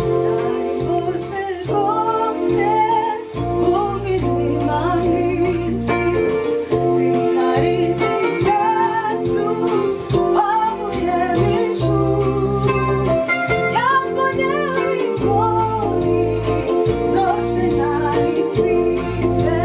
Narimbuje rwose mu mwijima mwinshi, sinari nzi Yesu wavuye mu ijuru. Yambonye ingoyi zose nari mfite.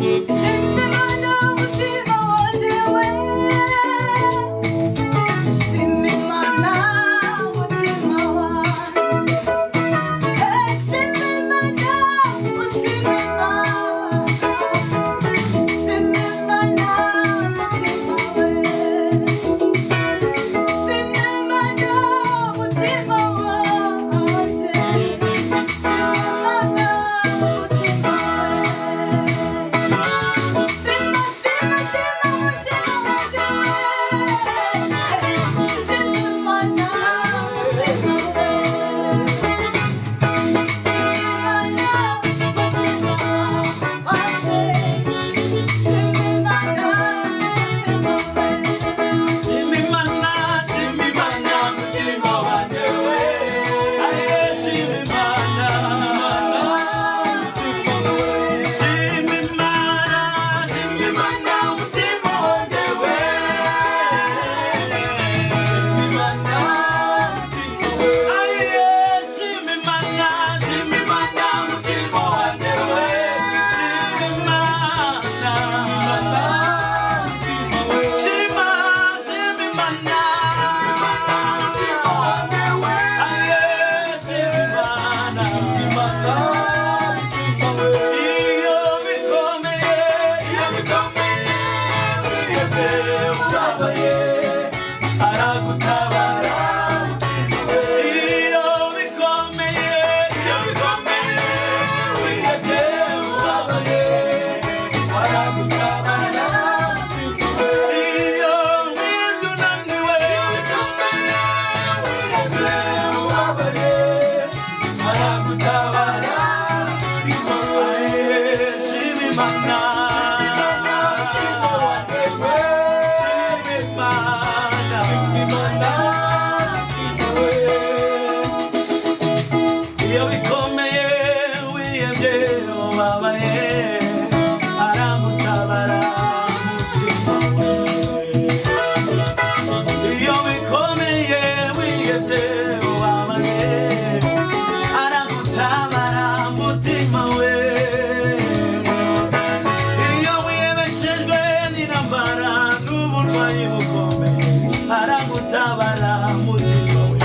Shimimana mutima wanjye we, shimimana mutima wanjye, shimimana, ushimimana, shimimana mutima we, shimimana mutima wanjye, shimimana mutima we. Shima, shima, shima mutima wanjye we. Shima mutima we. Shima mutima wanjye. Shima mutima we. Shimimana, shimimana, mutima wanjye we. Aye, shimimana, shimimana, shimimana, mutima wanjye we. Shimimana, aye, shimimana, shimimana, mutima wanjye we. Shimimana, shima, shimimana, aye, shimimana, iyo bikomeye, iyo bikomeye, wihebye ubabaye, aragutabara. Iyo bikomeye, iyo bikomeye, wihebye ubabaye, aragutabara. Iyo wihebye unaniwe, wihebye ubabaye, aragutabara. Aye, shimimana, shimimana, iyo bikomeye wihebye ubabaye, aragutabara mutima we. Iyo bikomeye wihebye ubabaye, aragutabara mutima we. Iyo wiyebeshejwe n'intambara n'uburwayi bukomeye, aragutabara mutima we.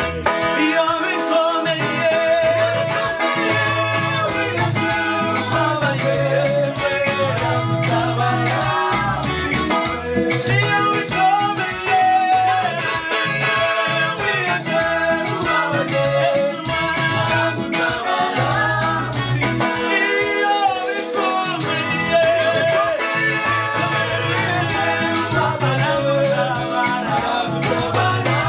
Iyo bikomeye ubabaye, aragutabara. Iyo bikomeye wihebye ubabaye, aragutabara. Iyo bikomeye aragutabara.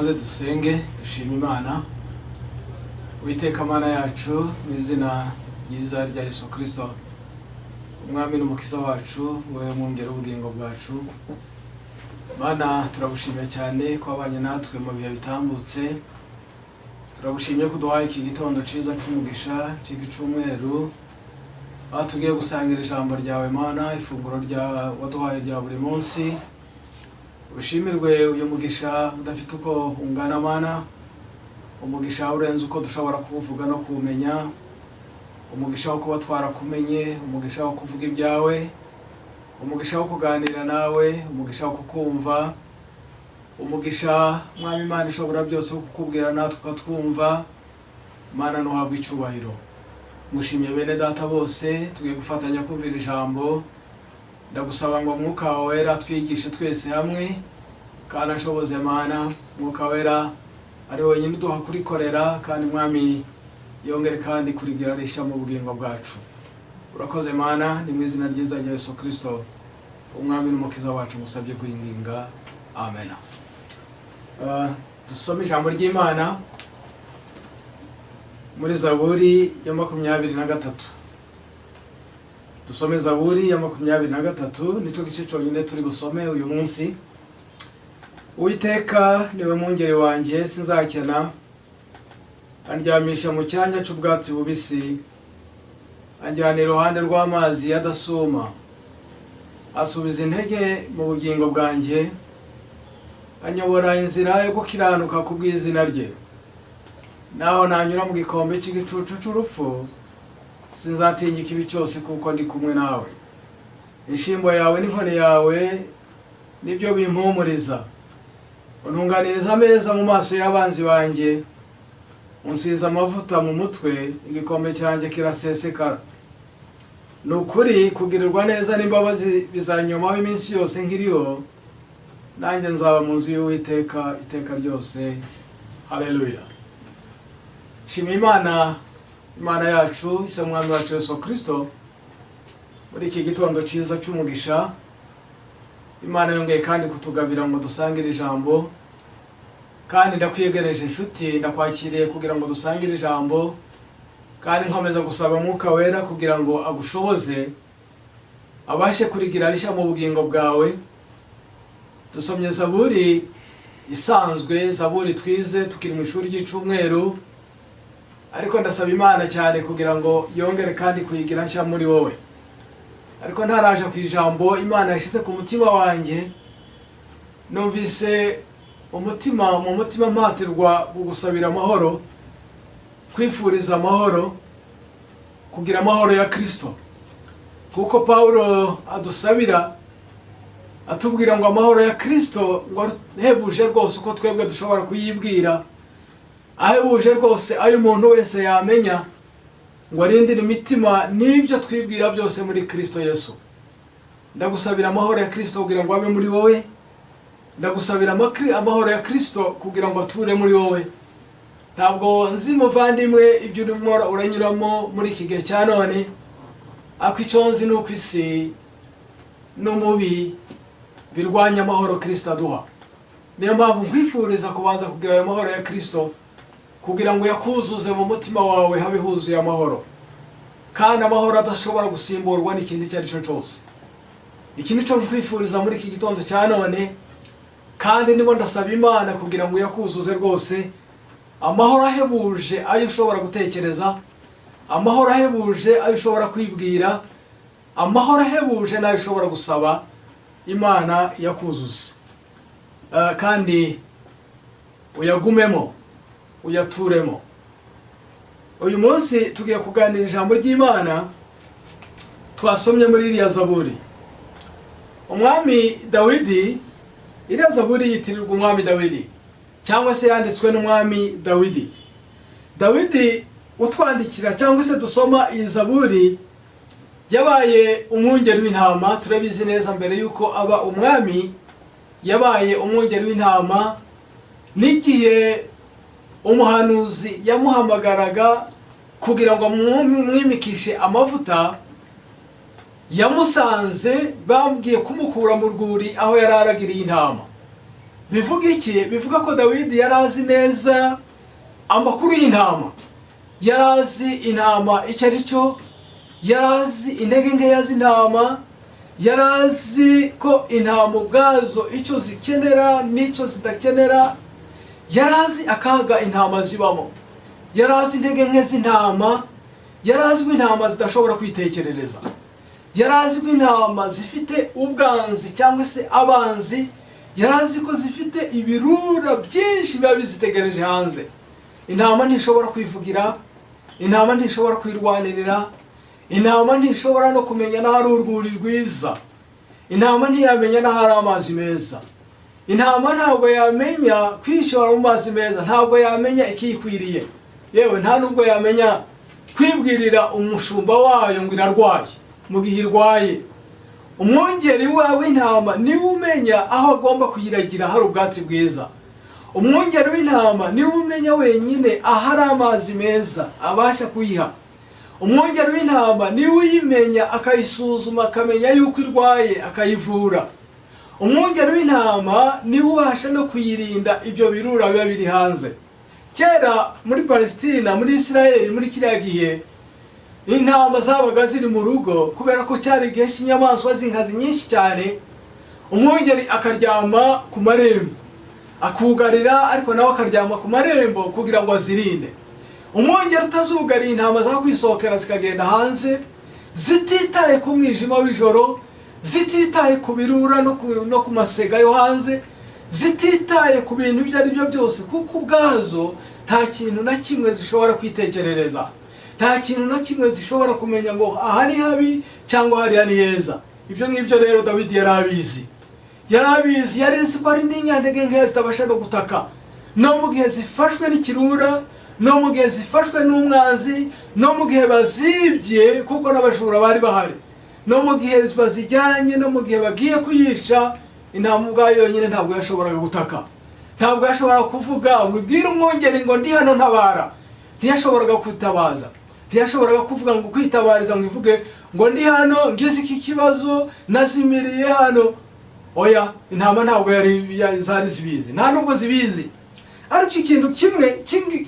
Tubanze dusenge dushima Imana. Uwiteka Mana yacu, mu izina ryiza rya Yesu Kirisito, Umwami n'Umukiza wacu, wowe mwungeri w'ubugingo bwacu, Mana, turagushimiye cyane ko wabanye natwe mu bihe bitambutse. Turagushimiye ko uduhaye iki gitondo cyiza cy'umugisha cy'igicumweru, aho tugiye gusangira ijambo ryawe, Mana, ifunguro rya waduhaye rya buri munsi. Ushimirwe uyu mugisha udafite uko ungana, Mana, umugisha urenze uko dushobora kuwuvuga no kuwumenya, umugisha wo kuba twarakumenye, umugisha wo kuvuga ibyawe, umugisha wo kuganira nawe, umugisha wo kukumva, umugisha, Mwami Imana ishobora byose, wo kukubwira natwe ukatwumva. Mana, ntuhabwe icyubahiro. Mushimiye bene data bose tugiye gufatanya kumvira ijambo. Ndagusaba ngo Mwuka wawe Wera twigishe twese hamwe kandi ashoboze. Mana, Mwuka Wera ari wenyine uduha kurikorera, kandi Mwami yongere kandi kurigira rishya mu bugingo bwacu. Urakoze Mana, ni mu izina ryiza rya Yesu Kirisito, Umwami n'Umukiza wacu, musabye kwinginga, amen. Dusome ijambo ry'Imana muri Zaburi ya 23. Dusome Zaburi ya 23, nicyo gice cyonyine turi busome uyu munsi. Uwiteka niwe mwungeri wanjye, sinzakena. Andyamisha mu cyanya cy'ubwatsi bubisi, anjyana iruhande rw'amazi adasuma. Asubiza intege mu bugingo bwanjye, anyobora inzira yo gukiranuka ku bw'izina rye. Naho nanyura mu gikombe cy'igicucu cy'urupfu, sinzatinya ikibi cyose, kuko ndi kumwe nawe. Inshyimbo yawe n'inkoni yawe nibyo bimpumuriza. Untunganiriza ameza mu maso y'abanzi banjye, unsize amavuta mu mutwe, igikombe cyanjye kirasesekara. Ni ukuri kugirirwa neza n'imbabazi bizanyomaho iminsi yose nkiriho, nanjye nzaba mu nzu y'Uwiteka iteka ryose. Haleluya! Shima Imana, Imana yacu, ise Mwami wacu Yesu Kirisito, muri iki gitondo cyiza cy'umugisha Imana yongeye kandi kutugabira ngo dusangire ijambo. Kandi ndakwiyegereje inshuti, ndakwakiriye kugira ngo dusangire ijambo, kandi nkomeza gusaba Mwuka Wera kugira ngo agushoboze, abashe kurigira rishya mu bugingo bwawe. Dusomye zaburi isanzwe, zaburi twize tukiri mu ishuri ry'icumweru, ariko ndasaba Imana cyane kugira ngo yongere kandi kuyigira nshya muri wowe. Ariko ntaraje ku ijambo Imana yashyize ku mutima wanjye, numvise umutima mu mutima mpatirwa kugusabira amahoro, kwifuriza amahoro, kugira amahoro ya Kirisito, kuko Pawulo adusabira atubwira ngo amahoro ya Kirisito ngo ahebuje rwose uko twebwe dushobora kuyibwira, ahebuje rwose ayo umuntu wese yamenya, ngo arindire imitima n'ibyo twibwira byose muri Kirisito Yesu. Ndagusabira amahoro ya Kirisito kugira ngo abe muri wowe. Ndagusabira amahoro ya Kirisito kugira ngo ature muri wowe. Ntabwo nzi, muvandimwe, ibyo urimo uranyuramo muri iki gihe cya none, ariko icyo nzi ni uko isi n'umubi birwanya amahoro Kirisito aduha. Niyo mpamvu nkwifuriza kubanza kugira ayo mahoro ya Kirisito, kugira ngo yakuzuze mu mutima wawe, habe huzuye amahoro, kandi amahoro adashobora gusimburwa n'ikintu icyo ari cyo cyose. Iki ni cyo nkwifuriza muri iki gitondo cya none, kandi nibo ndasaba Imana kugira ngo yakuzuze rwose amahoro ahebuje ayo ushobora gutekereza, amahoro ahebuje ayo ushobora kwibwira, amahoro ahebuje n'ayo ushobora gusaba. Imana yakuzuze kandi uyagumemo, uyaturemo. Uyu munsi tugiye kuganira ijambo ry'Imana twasomye muri iriya zaburi. Umwami Dawidi, iriya zaburi yitirirwa umwami Dawidi, cyangwa se yanditswe n'umwami Dawidi. Dawidi utwandikira cyangwa se dusoma iyi zaburi yabaye umwungeri w'intama. Turabizi neza, mbere y'uko aba umwami yabaye umwungeri w'intama, n'igihe umuhanuzi yamuhamagaraga kugira ngo amwimikishe amavuta, yamusanze bambwiye kumukura mu rwuri aho yari aragiriye intama. Bivuga iki? Bivuga ko Dawidi yari azi neza amakuru y'intama, yari azi intama icyo ari cyo, yari azi intege nkeya z'intama, yari azi ko intama ubwazo icyo zikenera n'icyo zidakenera, yari azi akaga intama zibamo, yari azi intege nke z'intama, yari azi ko intama zidashobora kwitekerereza, yari azi ko intama zifite ubwanzi cyangwa se abanzi, yari azi ko zifite ibirura byinshi biba bizitegereje hanze. Intama ntishobora kwivugira, intama ntishobora kwirwanirira, intama ntishobora no kumenya n'ahari urwuri rwiza, intama ntiyamenya n'ahari amazi meza, intama ntabwo yamenya kwishora mu mazi meza, ntabwo yamenya ikiyikwiriye, yewe nta nubwo yamenya kwibwirira umushumba wayo ngo irarwaye mu gihe irwaye. Umwungeri wawe w'intama niwe umenya aho agomba kuyiragira hari ubwatsi bwiza. Umwungeri w'intama niwe umenya wenyine ahari amazi meza abasha kuyiha. Umwungeri w'intama niwe uyimenya, akayisuzuma, akamenya yuko irwaye, akayivura. Umwungeri w'intama niwe ubasha no kuyirinda ibyo birura biba biri hanze. Kera muri Palesitina, muri Isirayeli, muri kiriya gihe, intama zabaga ziri mu rugo kubera ko cyari igihe cy'inyamaswa z'inkazi nyinshi cyane. Umwungeri akaryama ku marembo akugarira, ariko nawe akaryama ku marembo kugira ngo azirinde. Umwungeri utazugariye, intama zakwisohokera zikagenda hanze, zititaye ku mwijima w'ijoro, zititaye ku birura no ku masega yo hanze, zititaye ku bintu ibyo ari byo byose, kuko ubwazo nta kintu na kimwe zishobora kwitekerereza, nta kintu na kimwe zishobora kumenya ngo aha ni habi cyangwa hariya ni heza. Ibyo ngibyo rero Dawidi yari abizi, yari abizi, yari azi ko ari n'inyantege nkeya zitabasha no gutaka, no mu gihe zifashwe n'ikirura, no mu gihe zifashwe n'umwanzi, no mu gihe bazibye, kuko n'abajura bari bahari, no mu gihe bazijyanye, no mu gihe bagiye kuyica. Intama ubwayo yonyine ntabwo yashoboraga gutaka, ntabwo yashoboraga kuvuga ngo ibwire umwungeri ngo ndi hano ntabara. Ntiyashoboraga kwitabaza, ntiyashoboraga kuvuga ngo kwitabariza ngo ivuge ngo ndi hano, ngize iki kibazo, nazimiriye hano. Oya, intama ntabwo yari zari zibizi, nta nubwo zibizi. Ariko ikintu kimwe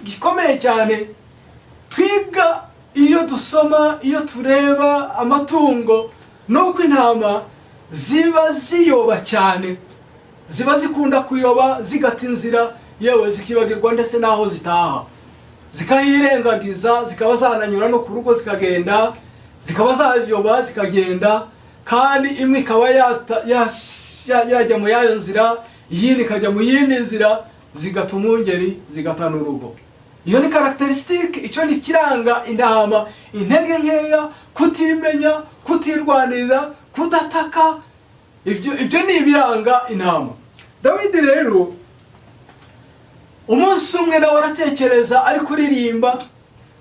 gikomeye cyane twiga iyo dusoma, iyo tureba amatungo, ni uko intama ziba ziyoba cyane, ziba zikunda kuyoba, zigata inzira, yewe zikibagirwa ndetse n'aho zitaha, zikahirengagiza, zikaba zananyura no ku rugo zikagenda, zikaba zayoba zikagenda, kandi imwe ikaba yajya mu yayo nzira, iyindi ikajya mu yindi nzira, zigata umwungeri, zigata n'urugo. Iyo ni caractéristique, icyo ni ikiranga intama: intege nkeya, kutimenya, kutirwanirira, kudataka. Ibyo ni ibiranga intama. Dawidi rero umunsi umwe nawe aratekereza ari kuririmba.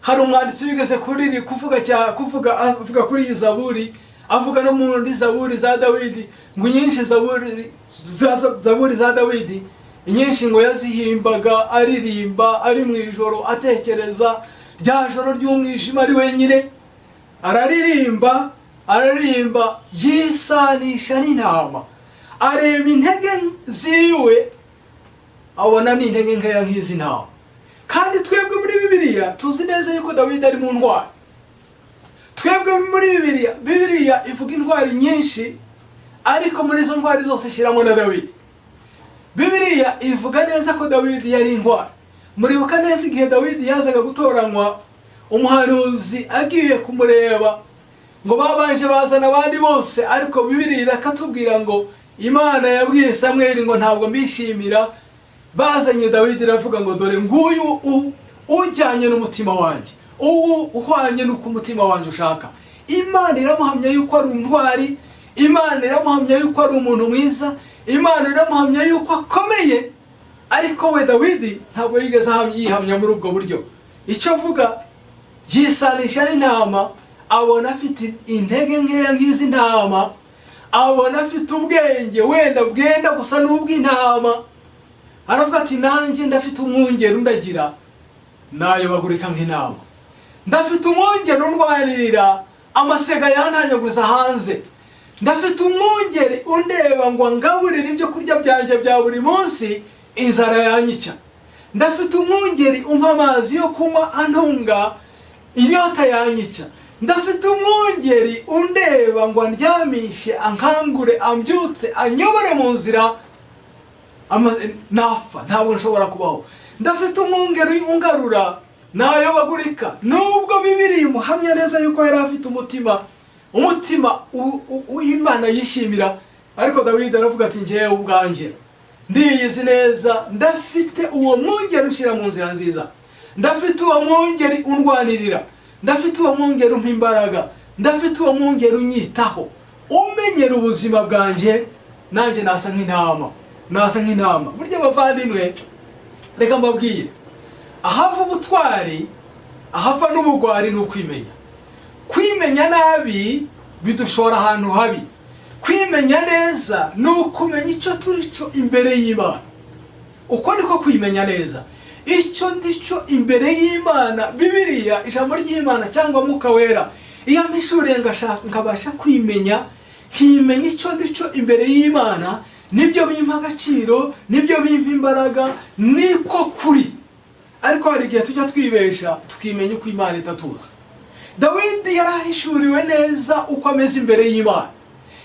Hari umwanditsi wigeze kuriri kuvuga cya kuvuga, avuga kuri iyi zaburi, avuga no mu zaburi za Dawidi, ngo inyinshi zaburi za Dawidi inyinshi ngo yazihimbaga aririmba ari mu ijoro, atekereza rya joro ry'umwijima ari wenyine, araririmba, araririmba, yisanisha n'intama, areba intege ziwe, abona ni intege nkeya nk'izi ntama. Kandi twebwe muri Bibiliya tuzi neza yuko Dawidi ari mu ntwari. Twebwe muri Bibiliya, Bibiliya ivuga intwari nyinshi, ariko muri izo ntwari zose ishyiramo na Dawidi. Bibiliya ivuga neza ko Dawidi yari intwari. Muribuka neza igihe Dawidi yazaga gutoranywa, umuhanuzi agiye kumureba, ngo babanje bazana abandi bose, ariko Bibiliya irakatubwira ngo Imana yabwiye Samweli ngo ntabwo mbishimira. Bazanye Dawidi, iravuga ngo dore nguyu ujyanye n'umutima wanjye, ubu uhwanye n'uko umutima wanjye ushaka. Imana iramuhamya yuko ari intwari, Imana iramuhamya yuko ari umuntu mwiza, Imana iramuhamya yuko akomeye. Ariko we Dawidi ntabwo yigeze yihamya muri ubwo buryo. Icyo avuga, yisanisha n'intama, abona afite intege nkeya nk'izi ntama, abona afite ubwenge wenda bwenda gusa n'ubw'intama. Aravuga ati nanjye ndafite umwungeri undagira, nayobagurika nk'intama. Ndafite umwungeri undwanirira, amasega yantanyaguza hanze. Ndafite umwungeri undeba. undeba ngo angaburire ibyo kurya byanjye bya buri munsi, inzara yanyica. Ndafite umwungeri umpa amazi yo kunywa antunga, inyota yanyica. Ndafite umwungeri undeba ngo andyamishe, ankangure, ambyutse, anyobore mu nzira, napfa ntabwo nshobora kubaho. Ndafite umwungeri ungarura, nayobagurika. Nubwo Bibiri imuhamya neza yuko yari afite umutima w'Imana yishimira, ariko Dawidi aravuga ati: "Njyewe ubwanjye ndiyizi neza, ndafite uwo mwungeri ushyira mu nzira nziza, ndafite uwo mwungeri undwanirira, ndafite uwo mwungeri umpa imbaraga, ndafite uwo mwungeri unyitaho, umenyera ubuzima bwanjye, nanjye nasa nk'intama, nasa nk'intama." Burya abavandimwe, reka mbabwire, ahava ubutwari, ahava n'ubugwari ni ukwimenya. Kwimenya nabi bidushora ahantu habi. Kwimenya neza ni ukumenya icyo turi cyo imbere y'Imana. Uko niko kwimenya neza: icyo ndi cyo imbere y'Imana. Bibiliya, ijambo ry'Imana cyangwa Mwuka Wera, iyo mpishuriye nkabasha kwimenya, nkimenya icyo ndi cyo imbere y'Imana, nibyo bimpa agaciro, nibyo bimpa imbaraga, niko kuri. Ariko hari igihe tujya twibesha, tukimenya uko Imana itatuzi. Dawidi yarahishuriwe neza uko ameze imbere y'Imana.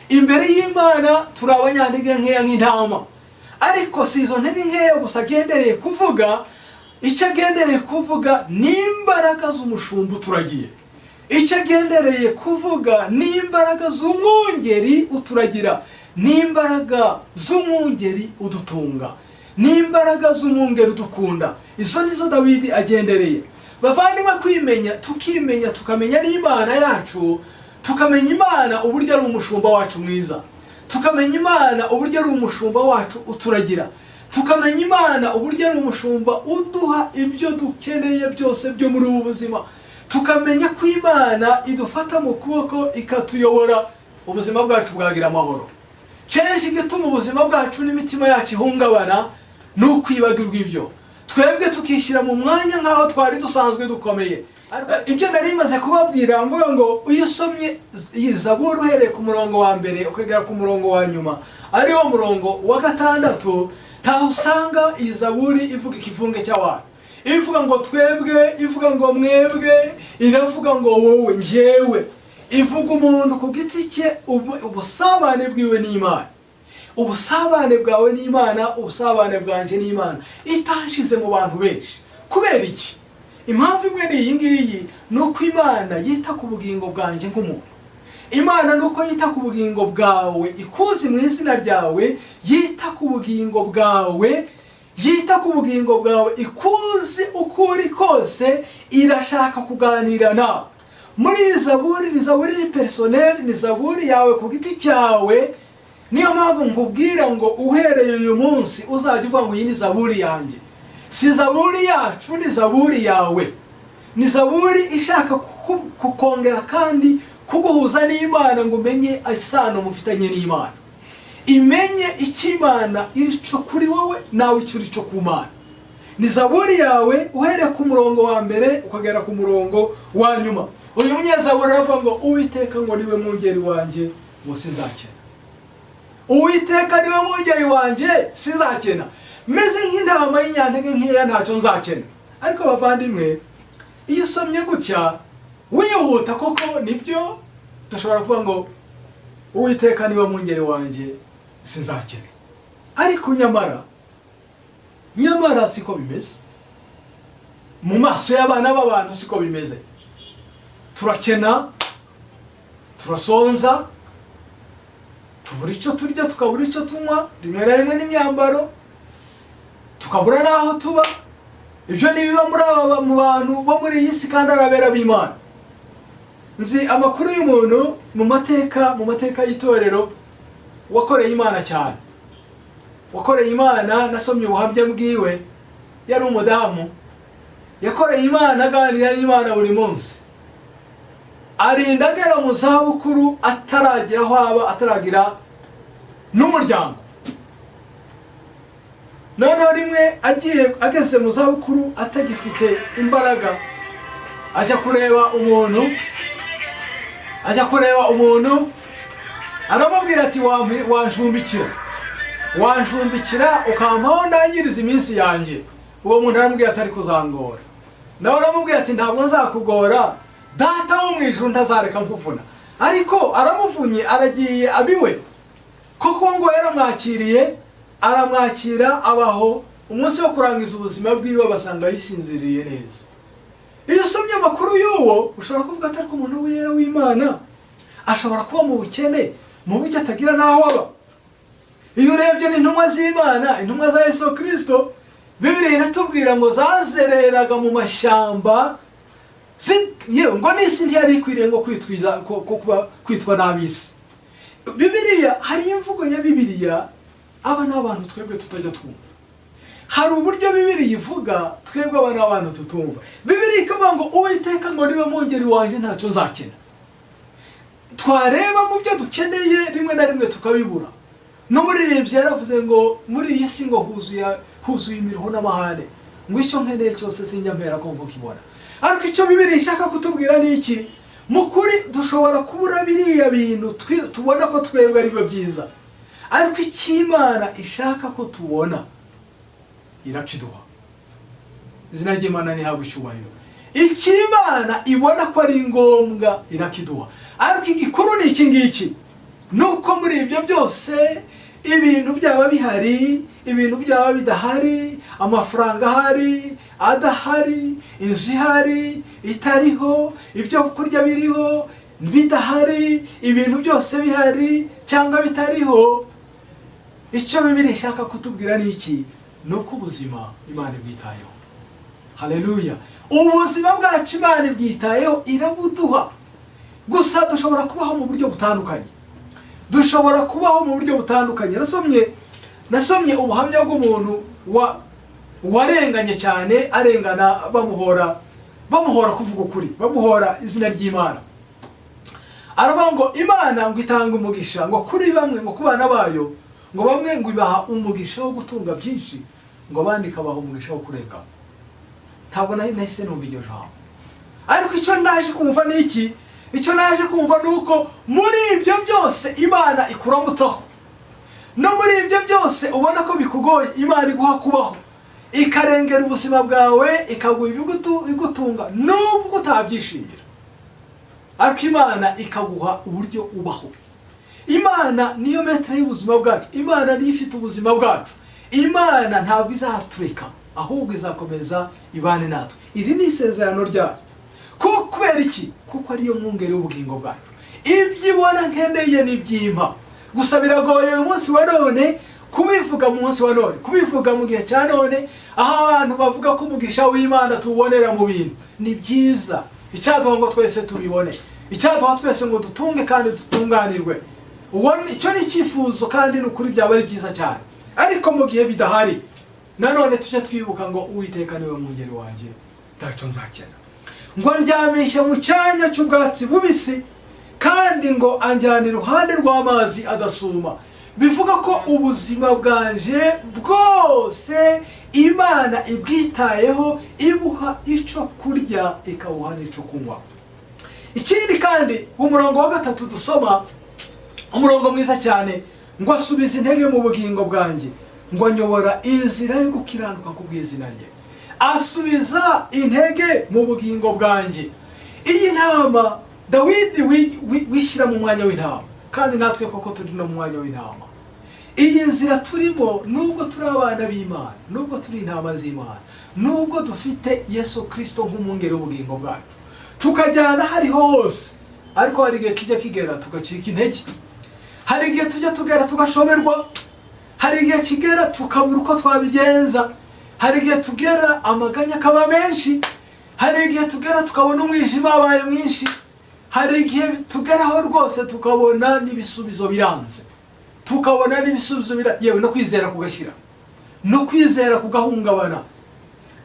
Imbere y'Imana turi abanyantege nkeya nk'intama. Ariko si izo ntege nkeya gusa agendereye kuvuga. Icyo agendereye kuvuga ni imbaraga z'umushumba uturagiye. Icyo agendereye kuvuga ni imbaraga z'umwungeri uturagira, ni imbaraga z'umwungeri udutunga, ni imbaraga z'umwungeri udukunda. Izo nizo Dawidi agendereye. Bavandimwe, kwimenya, tukimenya, tukamenya n'Imana yacu, tukamenya Imana uburyo ari umushumba wacu mwiza, tukamenya Imana uburyo ari umushumba wacu uturagira, tukamenya Imana uburyo ari umushumba uduha ibyo dukeneye byose byo muri ubu buzima, tukamenya ko Imana idufata mu kuboko ikatuyobora, ubuzima bwacu bwagira amahoro. Kenshi igituma ubuzima bwacu n'imitima yacu ihungabana ni ukwibagirwa ibyo, twebwe tukishyira mu mwanya nk'aho twari dusanzwe dukomeye. Ariko ibyo nari maze kubabwira, mvuga ngo iyo usomye iyi zaburi uhereye ku murongo wa mbere ukagera ku murongo wa nyuma, ariwo murongo wa 6, ntaho usanga iyi zaburi ivuga ikivunge cy'abantu, ivuga ngo twebwe, ivuga ngo mwebwe, iravuga ngo wowe, njyewe. Ivuga umuntu ku giti cye, ubusabane bwiwe n'Imana, ubusabane bwawe n'Imana, ubusabane bwanjye n'Imana, itanshize mu bantu benshi. Kubera iki? Impamvu imwe ni iyi ngiyi: ni uko Imana yita ku bugingo bwanjye nk'umuntu. Imana ni uko yita ku bugingo bwawe, ikuzi mu izina ryawe, yita ku bugingo bwawe, yita ku bugingo bwawe, ikuzi uko uri kose, irashaka kuganira nawe. Muri iyi zaburi, ni zaburi ni personnel, ni zaburi yawe ku giti cyawe. Niyo mpamvu nkubwira ngo uhereye uyu munsi uzajya uvuga ngo iyi ni zaburi yanjye. Si zaburi yacu, ni zaburi yawe. Ni zaburi ishaka kukongera kandi kuguhuza n'Imana, ngo umenye isano mufitanye n'Imana, imenye icyo Imana iri cyo kuri wowe, nawe icyo uri cyo ku Mana. Ni zaburi yawe, uhereye ku murongo wa mbere ukagera ku murongo wa nyuma. Uyu munyezaburi aravuga ngo Uwiteka ngo niwe mwungeri wanjye, ngo sinzakena. Uwiteka niwe mwungeri wanjye, sinzakena. Meze nk'intama y'inyantege nkeya, ntacyo nzakena. Ariko bavandimwe, iyo usomye gutya wihuta, koko nibyo, dushobora kuvuga ngo Uwiteka niwe mwungeri wanjye, sinzakena. Ariko nyamara siko bimeze mu maso y'abana b'abantu, siko bimeze. Turakena, turasonza, tubura icyo turya, tukabura icyo tunywa, rimwe na rimwe n'imyambaro, tukabura n'aho tuba. Ibyo ni ibiba muri aba mu bantu bo muri iyi si kandi ari abera b'Imana. Nzi amakuru y'umuntu mu mateka y'itorero wakoreye Imana cyane, wakoreye Imana. Nasomye ubuhamya bwiwe. Yari umudamu yakoreye Imana, aganira n'Imana buri munsi, arinda agera mu zabukuru ataragira aho aba, ataragira n'umuryango. Noneho rimwe agiye, ageze mu zabukuru, atagifite imbaraga, ajya kureba umuntu, ajya kureba umuntu. Aramubwira ati: "Wancumbikira, wancumbikira ukampaho ndangiriza iminsi yanjye?" Uwo muntu aramubwira ati: "Ariko uzangora." Nawe aramubwira ati: "Ntabwo nzakugora, Data wo mu ijuru ntazareka nkuvuna." Ariko aramuvunye, aragiye abiwe koko. Ngo yaramwakiriye, aramwakira, abaho. Umunsi wo kurangiza ubuzima bwiwe basanga yisinziriye neza. Iyo usomye amakuru y'uwo, ushobora kuvuga ati: "Ariko umuntu wera w'Imana ashobora kuba mu bukene, mu buryo atagira n'aho aba?" Iyo urebye n'intumwa z'Imana, intumwa za Yesu Kirisito, Bibiliya iratubwira ngo zazereraga mu mashyamba, yewe ngo n'isi ntiyari ikwiriye ngo kwitwiza ko kuba kwitwa n'ab'isi. Bibiliya, hari imvugo ya Bibiliya aba n'abantu twebwe tutajya twumva. Hari uburyo Bibiliya ivuga twebwe aba n'abantu tutumva. Bibiliya ikavuga ngo: "Uwiteka ngo niwe mwungeri wanjye, ntacyo nzakena." Twareba mu byo dukeneye, rimwe na rimwe tukabibura. N'umuririmbyi yaravuze ngo muri iyi si ngo huzuye imiruho n'amahane, ngo icyo nkeneye cyose sinjya mpera ko nkukibona. Ariko icyo Bibiliya ishaka kutubwira ni iki? Mu kuri dushobora kubura biriya bintu tubona ko twebwe ari byo byiza, ariko icyo Imana ishaka ko tubona irakiduha. Izina ry'Imana ntihabwe icyubahiro. Icyo Imana ibona ko ari ngombwa irakiduha. Ariko igikuru ni iki ngiki: ni uko muri ibyo byose, ibintu byaba bihari, ibintu byaba bidahari, amafaranga ahari, adahari, inzu ihari, itariho, ibyo kurya biriho, bidahari, ibintu byose bihari cyangwa bitariho, icyo Bibiliya ishaka kutubwira ni iki? Ni uko ubuzima Imana ibwitayeho. Haleluya! Ubuzima bwacu Imana ibwitayeho, irabuduha. Gusa dushobora kubaho mu buryo butandukanye, dushobora kubaho mu buryo butandukanye. Nasomye ubuhamya bw'umuntu wa warenganye cyane, arengana bamuhora kuvuga ukuri, bamuhora izina ry'Imana. Aravuga ngo Imana ngo itanga umugisha ngo kuri bamwe, ngo ku bana bayo, ngo bamwe ngo ibaha umugisha wo gutunga byinshi, ngo abandi ikabaha umugisha wo kurengana. Ntabwo nahise numva iryo jambo, ariko icyo naje kumva ni iki? Icyo naje kumva ni uko muri ibyo byose Imana ikuramutsaho, no muri ibyo byose ubona ko bikugoye, Imana iguha kubaho, ikarengera ubuzima bwawe, ikaguha ibigutunga nubwo utabyishimira, ariko Imana ikaguha uburyo ubaho. Imana niyo maître y'ubuzima bwacu, Imana niyo ifite ubuzima bwacu. Imana ntabwo izatureka, ahubwo izakomeza ibane natwe. Iri ni isezerano ryayo. Kubera iki? Kuko ariyo mwungeri w'ubugingo bwacu. Ibyo ibona nkeneye n'ibyimpa. Gusa biragoye uyu munsi wa none kubivuga, mu munsi wa none kubivuga, mu gihe cya none, aho abantu bavuga ko umugisha w'Imana tuwubonera mu bintu. Ni byiza, icyaduha ngo twese tubibone, icyaduha twese ngo dutunge kandi dutunganirwe. Icyo ni icyifuzo, kandi ni ukuri byaba ari byiza cyane. Ariko mu gihe bidahari, nanone tujye twibuka ngo: "Uwiteka niwe mwungeri wanjye, ntacyo nzakena." Ngo andyamisha mu cyanya cy'ubwatsi bubisi, kandi ngo anjyana iruhande rw'amazi adasuma. Bivuga ko ubuzima bwanje bwose Imana ibwitayeho, ibuha icyo kurya, ikabuha n'icyo kunywa. Ikindi kandi, umurongo wa 3 dusoma, umurongo mwiza cyane, ngo asubiza intege mu bugingo bwanjye, ngo anyobora inzira yo gukiranuka ku bw'izina rye. Asubiza intege mu bugingo bwanjye. Iyi ntama, Dawidi wishyira mu mwanya w'intama, kandi natwe koko turi no mu mwanya w'intama. Iyi nzira turimo, nubwo turi abana b'Imana, nubwo turi intama z'Imana, nubwo dufite Yesu Kirisito nk'umwungeri w'ubugingo bwacu, tukajyana hariho hose, ariko hari igihe kijya kigera tugacika intege, hari igihe tujya tugera tugashoberwa, hari igihe kigera tukabura uko twabigenza, hari igihe tugera amaganya akaba menshi, hari igihe tugera tukabona umwijima wabaye mwinshi, hari igihe tugeraho rwose tukabona n'ibisubizo biranze, tukabona n'ibisubizo bira yewe no kwizera kugashyira, no kwizera kugahungabana,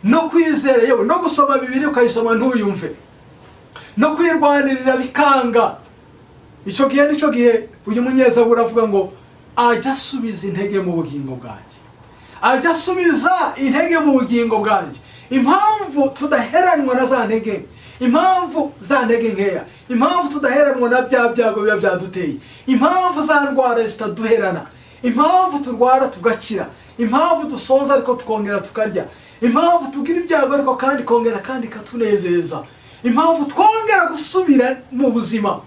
no kwizera, yewe no gusoma Bibiliya ukayisoma ntuyumve, no kwirwanirira bikanga. Icyo gihe nicyo gihe uyu munyezaburi avuga ngo ajya asubiza intege mu bugingo bwanjye, ajya asubiza intege mu bugingo bwanjye. Impamvu tudaheranwa na za ntege Impamvu za ntege nkeya, impamvu tudaheranwa na bya byago biba byaduteye, impamvu za ndwara zitaduherana, impamvu turwara tugakira, impamvu dusonza ariko tukongera tukarya, impamvu tugira ibyago ariko kandi kongera kandi ikatunezeza, impamvu twongera gusubira mu buzima.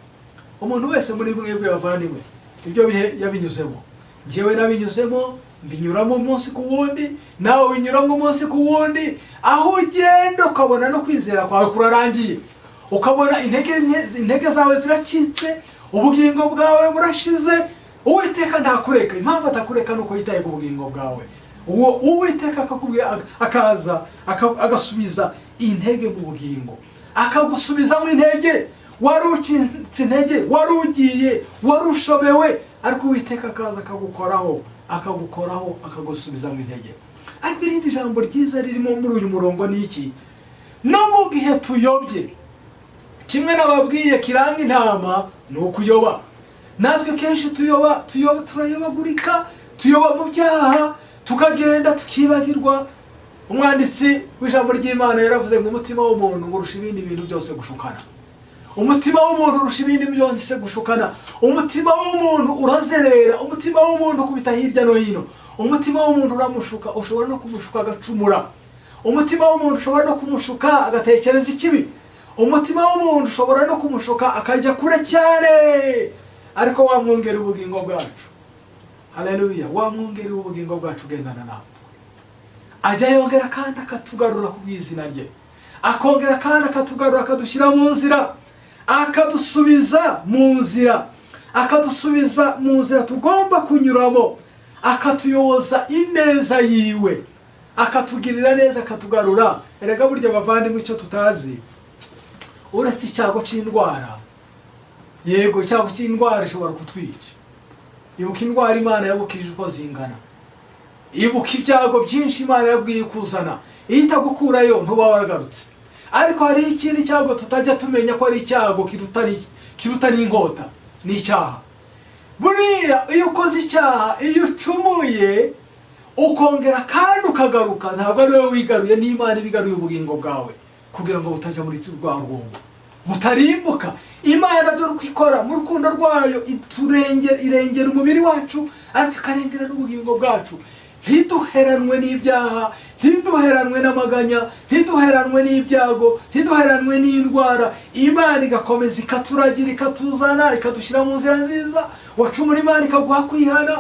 Umuntu wese muri mwebwe bavandimwe, ibyo bihe yabinyuzemo. Njyewe nabinyuzemo, mbinyuramo umunsi ku wundi, nawe winyuramo umunsi ku wundi, aho ugenda ukabona no kwizera kwawe kurarangiye, ukabona intege intege zawe ziracitse, ubugingo bwawe burashize. Uwiteka ntakureka. Impamvu atakureka ni uko yitaye ku bugingo bwawe. Uwo Uwiteka akakubwira, akaza agasubiza intege mu bugingo, akagusubizamo intege. Wari ucitse intege, wari ugiye, wari ushobewe, ariko Uwiteka akaza akagukoraho, akagukoraho, akagusubizamo intege. Ariko irindi jambo ryiza ririmo muri uyu murongo ni iki? No mu gihe tuyobye, kimwe nababwiye kiranga intama ni ukuyoba. Natwe kenshi tuyoba, tuyoba, turayobagurika, tuyoba mu byaha, tukagenda tukibagirwa. Umwanditsi w'ijambo ry'Imana yaravuze ngo umutima w'umuntu ngo urusha ibindi bintu byose gushukana. Umutima w'umuntu urusha ibindi byose gushukana. Umutima w'umuntu urazerera, umutima w'umuntu ukubita hirya no hino, umutima w'umuntu uramushuka, ushobora no kumushuka agacumura. Umutima w'umuntu ushobora no kumushuka agatekereza ikibi. Umutima w'umuntu ushobora no kumushuka akajya kure cyane. Ariko wamwongera ubugingo bwacu, haleluya, wamwongera ubugingo bwacu ugendana natwe, ajya yongera kandi akatugarura ku bw'izina rye, akongera kandi akatugarura, akadushyira mu nzira, akadusubiza mu nzira, akadusubiza mu nzira tugomba kunyuramo, akatuyoboza ineza yiwe, akatugirira neza, akatugarura. Erega burya bavandimwe, icyo tutazi uretse icyago cy'indwara, yego, icyago cy'indwara ishobora kutwica. Ibuka indwara Imana yagukije uko zingana, ibuka ibyago byinshi Imana yabwiye kuzana. Iyo itagukurayo ntuba waragarutse. Ariko hariho ikindi cyago tutajya tumenya ko ari icyago kiruta n'inkota, ni icyaha. Buriya iyo ukoze icyaha, iyo ucumuye, ukongera kandi ukagaruka, ntabwo ari wowe wigaruye, n'Imana ibigaruye ubugingo bwawe kugira ngo butajya muri rwa rwobo, butarimbuka. Imana dore uko ikora mu rukundo rwayo, iturengera, irengera umubiri wacu, ariko ikarengera n'ubugingo bwacu, ntiduheranwe n'ibyaha, ntiduheranwe n'amaganya, ntiduheranwe n'ibyago, ntiduheranwe n'indwara. Imana igakomeza ikaturagira, ikatuzana, ikadushyira mu nzira nziza. Wacumura, Imana ikaguha kwihana,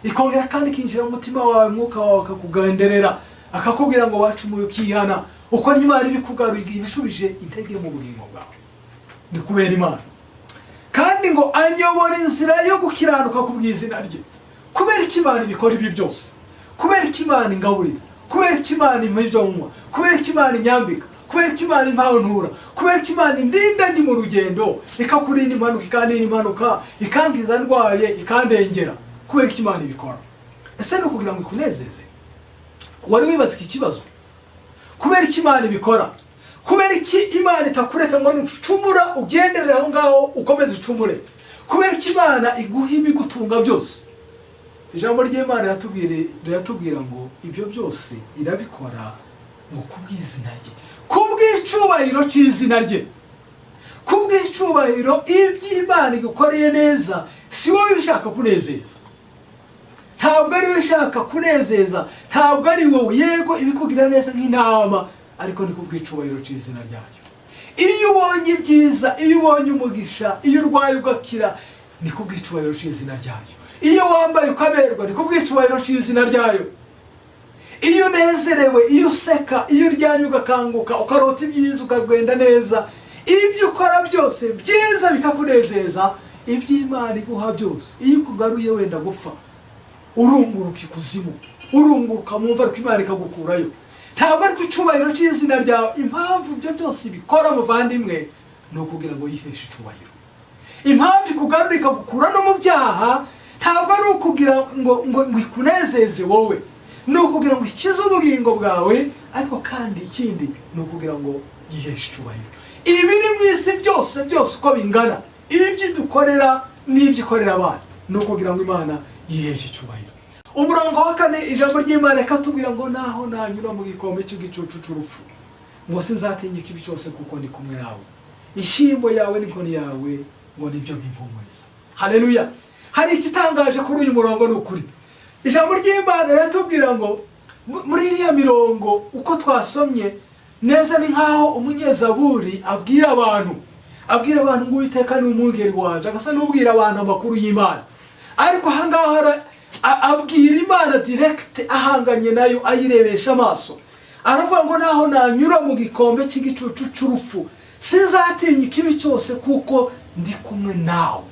ikongera kandi ikinjira mu mutima wawe, mwuka wawe akakugenderera, akakubwira ngo wacumuye, ukihana. Uko n'Imana ibikugaruye, ibishubije intege mu bugingo bwawe, ni kubera Imana. Kandi ngo anyobora inzira yo gukiranuka ku bw'izina rye. Kubera ko Imana ibikora ibi byose, kubera ko Imana ingaburira, kubera ko Imana impa ibyo nywa, kubera ko Imana inyambika, kubera ko Imana impa ntura, kubera ko Imana indinda ndi mu rugendo, ikakurinda impanuka, ikandinda impanuka, ikangiza ndwaye, ikandengera, kubera ko Imana ibikora, ese ni ukugira ngo ikunezeze? Wari wibaza iki kibazo? Kubera ko Imana ibikora, kubera iki Imana itakureka ngo nucumura ugenderere aho ngaho, ukomeze ucumure? Kubera ko Imana iguha ibigutunga byose? Ijambo ry'Imana riratubwira ngo ibyo byose irabikora ngo kubw'izina rye, kubw'icubahiro cy'izina rye, kubw'icubahiro. Iby'Imana igukoreye neza, si wowe ushaka kunezeza, ntabwo ari we ushaka kunezeza, ntabwo ari wowe. Yego, ibikugira neza nk'intama, ariko ni kubw'icubahiro cy'izina ryayo. Iyo ubonye ibyiza, iyo ubonye umugisha, iyo urwaye ugakira, ni kubw'icubahiro cy'izina ryayo. Iyo wambaye ukaberwa, ni kubw'icubahiro cy'izina ryayo. Iyo unezerewe, iyo useka, iyo uryamye ugakanguka, ukarota ibyiza, ukagenda neza, ibyo ukora byose byiza bikakunezeza, iby'Imana iguha byose, iyo ikugaruye wenda gupfa, urunguruka ikuzimu, urunguruka mu mva, ariko Imana ikagukurayo, ntabwo ari ku cyubahiro cy'izina ryawe? Impamvu ibyo byose bikora muvandimwe, ni ukugira ngo yiheshe icyubahiro. Impamvu ikugarura, ikagukura no mu byaha, ntabwo ari ukugira ngo ikunezeze wowe, ni ukugira ngo ikize ubugingo bwawe. Ariko kandi ikindi ni ukugira ngo yiheshe icyubahiro. Ibiri mu isi byose byose uko bingana, ibyo idukorera n'ibyo ikorera abana, ni ukugira ngo Imana yiheshe icyubahiro. Umurongo wa kane, ijambo ry'Imana rikatubwira ngo naho nanyura mu gikombe cy'igicucu cy'urupfu. Ngo sinzatinya ikibi cyose kuko ndi kumwe nawe, ishyimbo yawe n'inkoni yawe ngo nibyo bimpumuriza. Haleluya! Hari igitangaje kuri uyu murongo. Ni ukuri, ijambo ry'Imana riratubwira ngo muri iriya mirongo uko twasomye neza, ni nk'aho umunyezaburi abwira abantu ngo "Uwiteka ni umwungeri wanje", agasa n'ubwira abantu amakuru y'Imana. Ariko ahangaha abwira Imana direct, ahanganye nayo, ayirebesha amaso. Aravuga ngo "Naho nanyura mu gikombe cy'igicucu cy'urupfu, sinzatinya ikibi cyose kuko ndi kumwe nawe."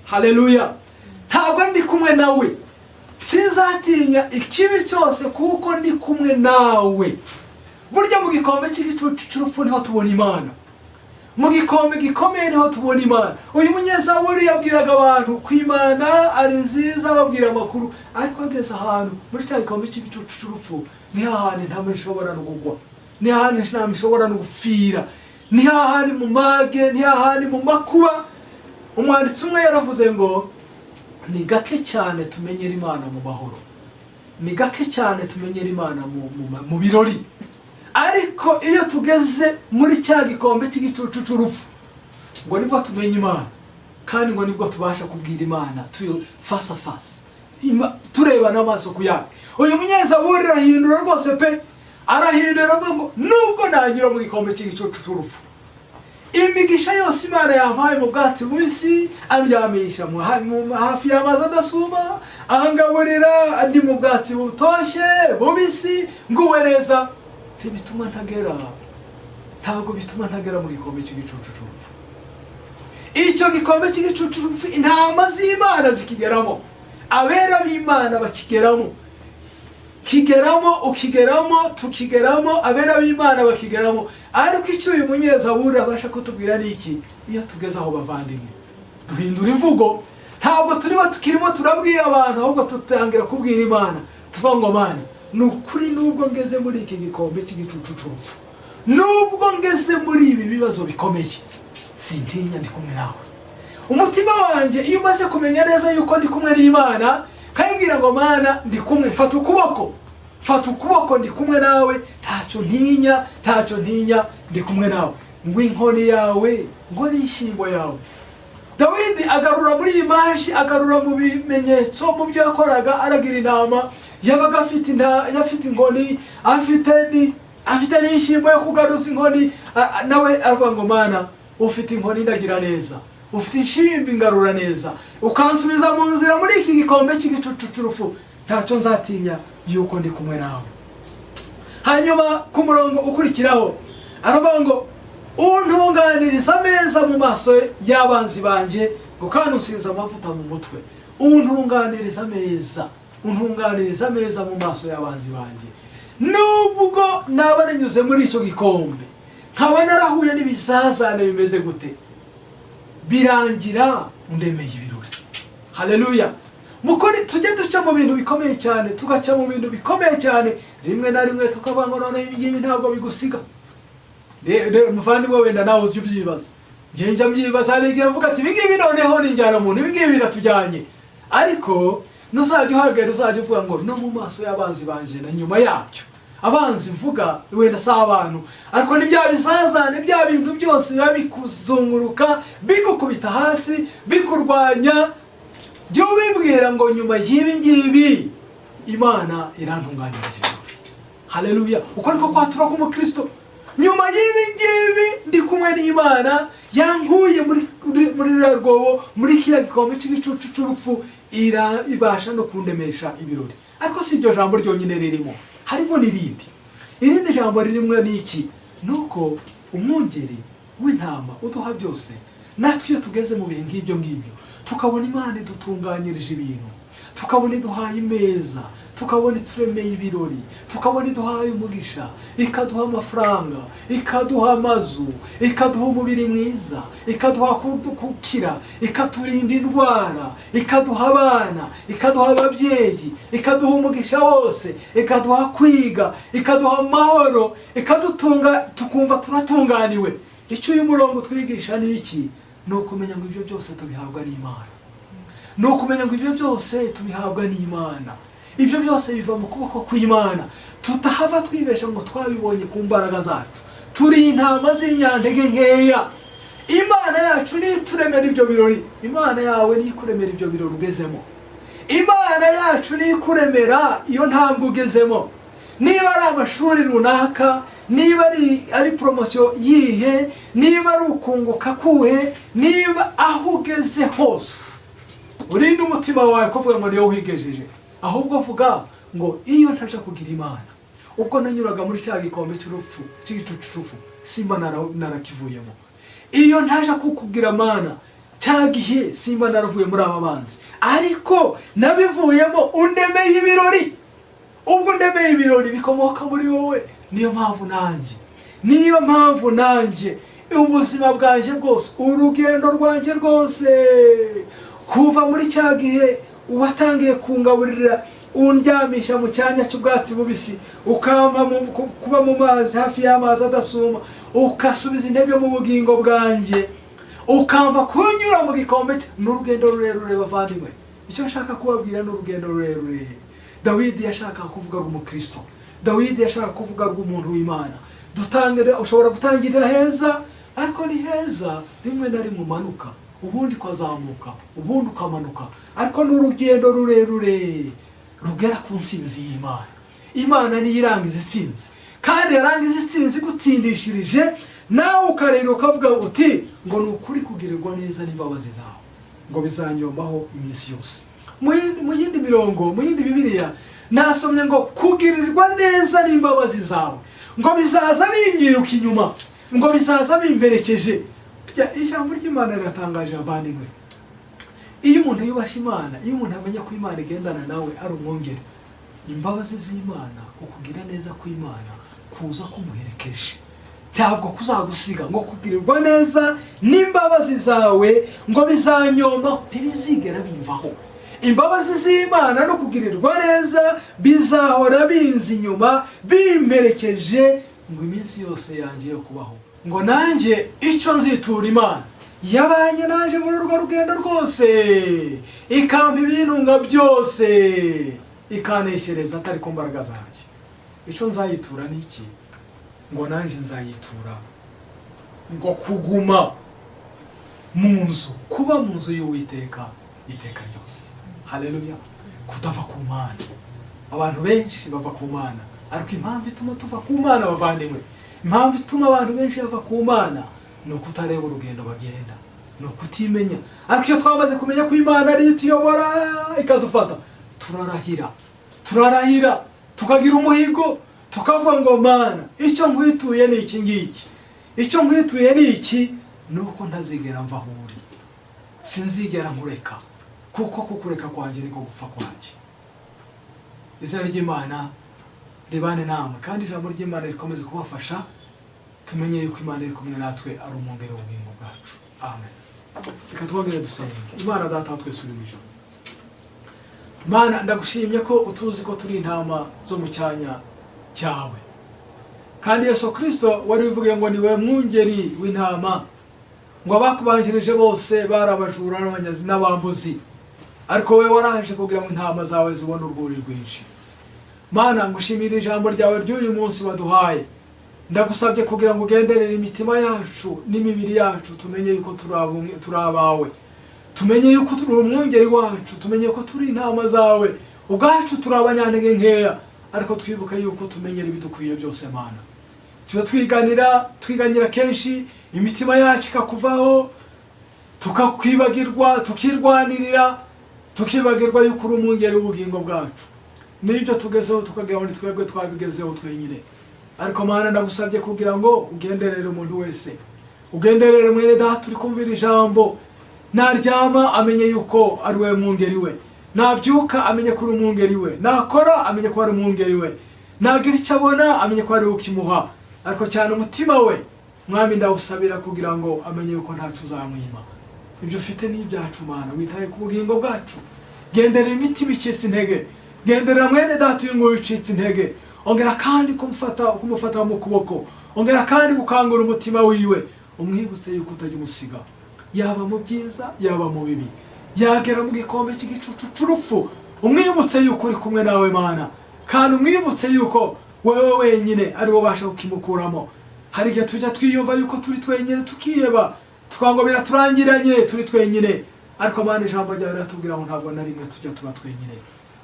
Haleluya! Ntabwo ndi kumwe nawe, sinzatinya ikibi cyose kuko ndi kumwe nawe. Burya mu gikombe cy'igicucu cy'urupfu niho tubona Imana, mu gikombe gikomeye niho tubona Imana. Uyu munyezaburi yabwiraga abantu ko Imana ari nziza, ababwira amakuru, ariko ageze ahantu muri cya gikombe cy'igicucu cy'urupfu, ni hahandi intama ishobora no kugwa, ni hahandi intama ishobora no gupfira, ni hahandi mu mage, ni hahandi mu makuba. Umwanditsi umwe yaravuze ngo ni gake cyane tumenyera Imana mu mahoro, ni gake cyane tumenyera Imana mu birori, ariko iyo tugeze muri cya gikombe cy'igicucu cy'urupfu, ngo nibwo tumenya Imana, kandi ngo nibwo tubasha kubwira Imana tuyo face à face, turebana amaso ku yandi. Uyu munyezaburi arahindura rwose pe, arahindura, aravuga ngo "Nubwo nanyura mu gikombe cy'igicucu cy'urupfu, imigisha yose Imana yampaye mu bwatsi bubisi, andyamisha hafi y'amazi adasuma, angaburira ndi mu bwatsi butoshye bubisi, nguwe neza, ntibituma ntagera, ntabwo bituma ntagera mu gikombe cy'igicucu cy'urupfu." Icyo gikombe cy'igicucu cy'urupfu intama z'Imana zikigeramo, abera b'Imana bakigeramo. Kigeramo, ukigeramo, tukigeramo, abera b'Imana bakigeramo. Ariko icyo uyu munyezaburi abasha kutubwira ni iki? Iyo tugeze aho, bavandimwe, duhindura imvugo. Ntabwo turimo tukirimo turabwira abantu, ahubwo tutangira kubwira Imana, tuvuga ngo "Mana, ni ukuri, nubwo ngeze muri iki gikombe cy'igicucu cy'urupfu, nubwo ngeze muri ibi bibazo bikomeye, sintinya, ndi kumwe nawe." Umutima wanjye iyo umaze kumenya neza yuko ndi kumwe n'Imana, kayibwira ngo "Mana, ndi kumwe, mfata ukuboko, fata ukuboko, ndi kumwe nawe, ntacyo ntinya, ntacyo ntinya, ndi kumwe nawe." Ngo inkoni yawe, ngo n'ishyimbo yawe. Dawidi agarura muri iyi maji, agarura mu bimenyetso, mu byo yakoraga aragira intama. Yabaga afite afite inkoni, afite n'ishyimbo yo kugaruza inkoni. Nawe aravuga ngo "Mana, ufite inkoni ndagira neza, ufite inshimbi ngarura neza, ukansubiza mu nzira muri iki gikombe cy'igicucu cy'urupfu, ntacyo nzatinya yuko ndi kumwe nawe." Hanyuma ku murongo ukurikiraho aravuga ngo "Untunganiriza ameza mu maso y'abanzi banjye", ngo kandi "usize amavuta mu mutwe." Untunganiriza ameza, untunganiriza ameza mu maso y'abanzi banjye. Nubwo naba nanyuze muri icyo gikombe, nkaba narahuye n'ibizazane bimeze gute, birangira undemeye ibirori. Haleluya! Mukuri tujye duca mu bintu bikomeye cyane, tugaca mu bintu bikomeye cyane, rimwe na rimwe tukavuga ngo noneho ibi ngibi ntabwo bigusiga. Muvandimwe, wenda nawe uzi ubyibaza, njye njya mbyibaza. Hari igihe mvuga ati ibi ngibi noneho ni injyana muntu, ibi ngibi biratujyanye. Ariko nuzajya uhagera, uzajya uvuga ngo no mu maso y'abanzi banjye na nyuma yabyo, abanzi mvuga wenda si abantu, ariko ni bya bizazane, bya bintu byose biba bikuzunguruka, bigukubita hasi, bikurwanya, jya ubibwira ngo nyuma y'ibi ngibi Imana irantunganyiriza ibirori. Haleluya! Uko niko kwatura k'umukristo: nyuma y'ibi ngibi ndi kumwe n'Imana, yankuye muri ruriya rwobo, muri kiriya gikombe cy'igicucu cy'urupfu, ibasha no kundemesha ibirori. Ariko si iryo jambo ryonyine ririmo, harimo n'irindi. Irindi jambo ririmo ni iki? Ni uko umwungeri w'intama uduha byose, natwe iyo tugeze mu bihe nk'ibyo ngibyo, tukabona Imana idutunganyirije ibintu, tukabona iduhaye imeza, tukabona ituremeye ibirori, tukabona iduhaye umugisha, ikaduha amafaranga, ikaduha amazu, ikaduha umubiri mwiza, ikaduha gukira, ikaturinda indwara, ikaduha abana, ikaduha ababyeyi, ikaduha umugisha wose, ikaduha kwiga, ikaduha amahoro, ikadutunga, tukumva turatunganiwe. Icyo uyu murongo utwigisha ni iki? Ni ukumenya ngo ibyo byose tubihabwa n'Imana, ni ukumenya ngo ibyo byose tubihabwa n'Imana. Ibyo byose biva mu kuboko kw'Imana. Tutahava twibesha ngo twabibonye ku mbaraga zacu. Turi intama z'inyantege nkeya. Imana yacu niyo ituremera ibyo birori. Imana yawe niyo ikuremera ibyo birori ugezemo. Imana yacu niyo ikuremera iyo ntambwe ugezemo. Niba ari amashuri runaka, niba ari poromosiyo yihe, niba ari ukunguka kuhe, niba aho ugeze hose, urinde umutima wawe kuvuga ngo niyo wigejeje, ahubwo vuga ngo iyo ntaje kugira Imana, ubwo nanyuraga muri cya gikombe cy'urupfu cy'igicucucufu, simba narakivuyemo. Iyo ntaje kukugira Mana, cya gihe simba naravuye muri aba banzi, ariko nabivuyemo undemeye ibirori. Ubwo ndemeye ibirori bikomoka muri wowe. Niyo mpamvu nanjye ubuzima bwanjye bwose, urugendo rwanjye rwose, kuva muri cya gihe uwatangiye kungaburira, undyamisha mu cyanya cy'ubwatsi bubisi, ukampa kuba mu mazi, hafi y'amazi adasuma, ukasubiza intege mu bugingo bwanjye, ukampa kunyura mu gikombe ni urugendo rurerure, bavandimwe. Icyo nshaka kubabwira ni urugendo rurerure. Dawidi yashakaga kuvuga rw'umukristo, Dawidi yashaka kuvuga rw'umuntu w'Imana. Dutangira, ushobora gutangirira heza, ariko ni heza rimwe na rimwe umanuka, ubundi ukazamuka, ubundi ukamanuka, ariko ni urugendo rurerure rugera ku nsinzi y'Imana. Imana niyo irangiza itsinzi, kandi yarangiza itsinzi igutsindishirije, nawe ukarira ukavuga uti ngo ni ukuri kugirirwa neza n'imbabazi zawe ngo bizanyombaho iminsi yose. Mu yindi mirongo, mu yindi Bibiliya nasomye ngo kugirirwa neza n'imbabazi zawe ngo bizaza binyiruka inyuma, ngo bizaza bimperekeje. Ijambo ry'Imana riratangaje, abavandimwe. Iyo umuntu yubashye Imana, iyo umuntu amenya ko Imana igendana nawe ari umwungeri, imbabazi z'Imana, ukugira neza kw'Imana kuza kumuherekeje, ntabwo kuzagusiga. Ngo kugirirwa neza n'imbabazi zawe ngo bizanyoma, ntibizigera bimvaho. Imbabazi z'Imana no kugirirwa neza bizahora binza inyuma, bimperekeje ngo iminsi yose yanjye yo kubaho. Ngo nanjye icyo nzitura Imana yabanye naje muri urwo rugendo rwose, ikampa ibintunga byose, ikaneshereza atari ku mbaraga zanjye, icyo nzayitura ni iki? Ngo nanjye nzayitura ngo kuguma mu nzu, kuba mu nzu y'Uwiteka iteka ryose. Haleluya! Kutava ku Mana. Abantu benshi bava ku Mana, ariko impamvu ituma tuva ku Mana, bavandimwe, impamvu ituma abantu benshi bava ku Mana ni ukutareba urugendo bagenda, ni ukutimenya. Ariko iyo twamaze kumenya ko Imana ariyo ituyobora, ikadufata, turarahira, turarahira, tukagira umuhigo, tukavuga ngo Mana, icyo nkwituye ni iki ngiki, icyo nkwituye ni iki, ni uko ntazigera mva aho uri, sinzigera nkureka, kuko kukureka kwanjye niko gupfa kwanjye. Izina ry'Imana ribane namwe, kandi ijambo ry'Imana rikomeze kubafasha. Tumenye yuko Imana iri kumwe natwe, ari umwungeri w'ubugingo bwacu. Amen. Reka twongere dusenge. Imana Data wa twese uri mu ijuru, Mana, ndagushimye ko utuzi ko turi intama zo mu cyanya cyawe, kandi Yesu Kirisito wari wivuge ngo ni we mwungeri w'intama, ngo abakubanjirije bose bari abajura n'abanyazi n'abambuzi, ariko wowe waraje kugira ngo intama zawe zibone urwuri rwinshi. Mana, ngushimira ijambo ryawe ry'uyu munsi waduhaye. Ndagusabye kugira ngo ugenderere imitima yacu n'imibiri yacu, tumenye yuko turi abawe, tumenye yuko turi umwungeri wacu, tumenye ko turi intama zawe. Ubwacu turi abanyantege nkeya, ariko twibuke yuko tumenyera ibidukwiye byose. Mana, tuba twiganira, twiganyira kenshi, imitima yacu ikakuvaho, tukakwibagirwa, tukirwanirira, tukibagirwa yuko uri umwungeri w'ubugingo bwacu, n'ibyo tugezeho tukagira ngo ni twebwe twabigezeho twenyine. Ariko Mana, ndagusabye kugira ngo ugenderere umuntu wese, ugenderere mwene Data uri kumvira ijambo. Naryama amenye yuko ari we mwungeri we, nabyuka amenye ko uri umwungeri we, nakora amenye ko ari umwungeri we, nagira icyo abona amenye ko ari we ukimuha. Ariko cyane umutima we, Mwami, ndawusabira kugira ngo amenye yuko ntacyo uzamwima. Ibyo ufite ni ibyacu. Mana, witaye ku bugingo bwacu. Genderera imitima icitse intege, genderera mwene Data uyu nguyu ucitse intege. Ongera kandi kumufata mu kuboko, ongera kandi gukangura umutima wiwe, umwibutse yuko utajya umusiga, yaba mu byiza, yaba mu bibi, yagera mu gikombe cy'igicucu c'urupfu. Umwibutse yuko uri kumwe nawe, Mana, kandi umwibutse yuko wowe wenyine ari wowe ubasha kukimukuramo. Hari igihe tujya twiyumva yuko turi twenyine, tukiheba, tukavuga ngo biraturangiranye, turi twenyine. Ariko Mana, ijambo ryawe riratubwira ngo ntabwo na rimwe tujya tuba twenyine.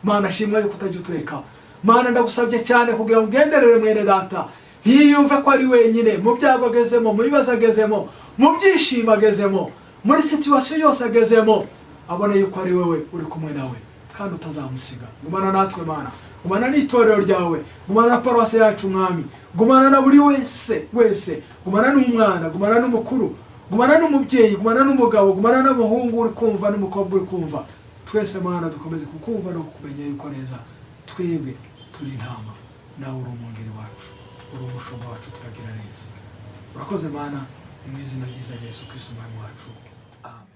Mana, shimwa yuko utajya utureka. Mana, ndagusabye cyane kugira ngo ugenderere mwene data, ntiyumve ko ari wenyine mu byago agezemo, mu bibazo agezemo, mu byishimo agezemo, muri situation yose agezemo, abone yuko ari wowe uri kumwe nawe kandi utazamusiga. Gumana natwe, Mana, gumana n'itorero ryawe, gumana na paruwasi yacu, Mwami, gumana na buri wese wese, gumana n'umwana, gumana n'umukuru, gumana n'umubyeyi, gumana n'umugabo, gumana n'umuhungu uri kumva n'umukobwa uri kumva. Twese, Mana, dukomeze kukumva no kukumenya yuko neza twebwe turi intama, nawe uri umwungeri wacu, uri umushumba wacu, turagira neza. Urakoze, Mana, ni mu izina ryiza rya Yesu Kristo, Umwami wacu, amen.